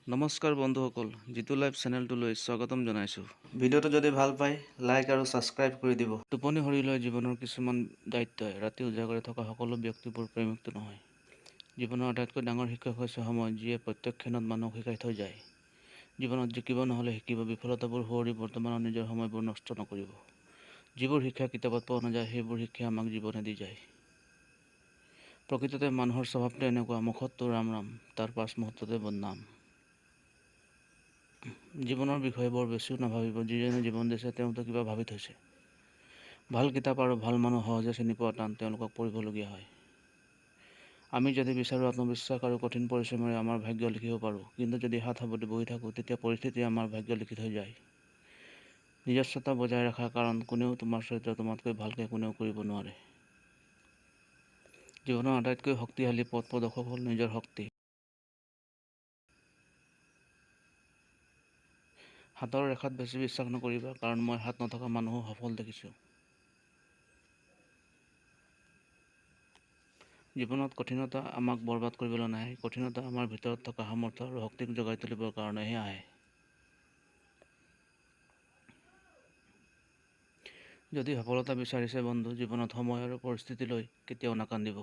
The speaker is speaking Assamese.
নমস্কাৰ বন্ধুসকল, জিতু লাইভ চেনেলটোলৈ স্বাগতম জনাইছোঁ। ভিডিঅ'টো যদি ভাল পায় লাইক আৰু ছাবস্ক্ৰাইব কৰি দিব। টোপনি হৰি লয় জীৱনৰ কিছুমান দায়িত্বই। ৰাতি উজাগৰে থকা সকলো ব্যক্তিবোৰ প্ৰেমিকটো নহয়। জীৱনৰ আটাইতকৈ ডাঙৰ শিক্ষক হৈছে সময়, যিয়ে প্ৰত্যেক ক্ষণত মানুহক শিকাই থৈ যায়। জীৱনত জিকিব নহ'লে শিকিব। বিফলতাবোৰ সুঁৱৰি বৰ্তমানৰ নিজৰ সময়বোৰ নষ্ট নকৰিব। যিবোৰ শিক্ষা কিতাপত পোৱা নাযায়, সেইবোৰ শিক্ষা আমাক জীৱনে দি যায়। প্ৰকৃততে মানুহৰ স্বভাৱটো এনেকুৱা, মুখততো ৰাম ৰাম, তাৰ পাছ মুহূৰ্ততে বদনাম। জীৱনৰ বিষয়ে বৰ বেছিও নাভাবিব, যিজনে জীৱন দিছে তেওঁতো কিবা ভাবি থৈছে। ভাল কিতাপ আৰু ভাল মানুহ সহজে চিনি পোৱা টান, তেওঁলোকক পঢ়িবলগীয়া হয়। আমি যদি বিচাৰোঁ আত্মবিশ্বাস আৰু কঠিন পৰিশ্ৰমেৰে আমাৰ ভাগ্য লিখিব পাৰোঁ, কিন্তু যদি হাত সাৱটি বহি থাকোঁ তেতিয়া পৰিস্থিতিয়ে আমাৰ ভাগ্য লিখি থৈ যায়। নিজস্বতা বজাই ৰাখা, কাৰণ কোনেও তোমাৰ চৰিত্ৰ তোমাতকৈ ভালকৈ কোনেও কৰিব নোৱাৰে। জীৱনৰ আটাইতকৈ শক্তিশালী পথ প্ৰদৰ্শক হ'ল নিজৰ শক্তি। হাতৰ ৰেখাত বেছি বিশ্বাস নকৰিবা, কাৰণ মই হাত নথকা মানুহো সফল দেখিছোঁ। জীৱনত কঠিনতা আমাক বৰবাদ কৰিবলৈ নাহে, কঠিনতা আমাৰ ভিতৰত থকা সামৰ্থ্য আৰু শক্তিক জগাই তুলিবৰ কাৰণেহে আহে। যদি সফলতা বিচাৰিছে বন্ধু, জীৱনত সময় আৰু পৰিস্থিতিলৈ কেতিয়াও নাকান্দিব।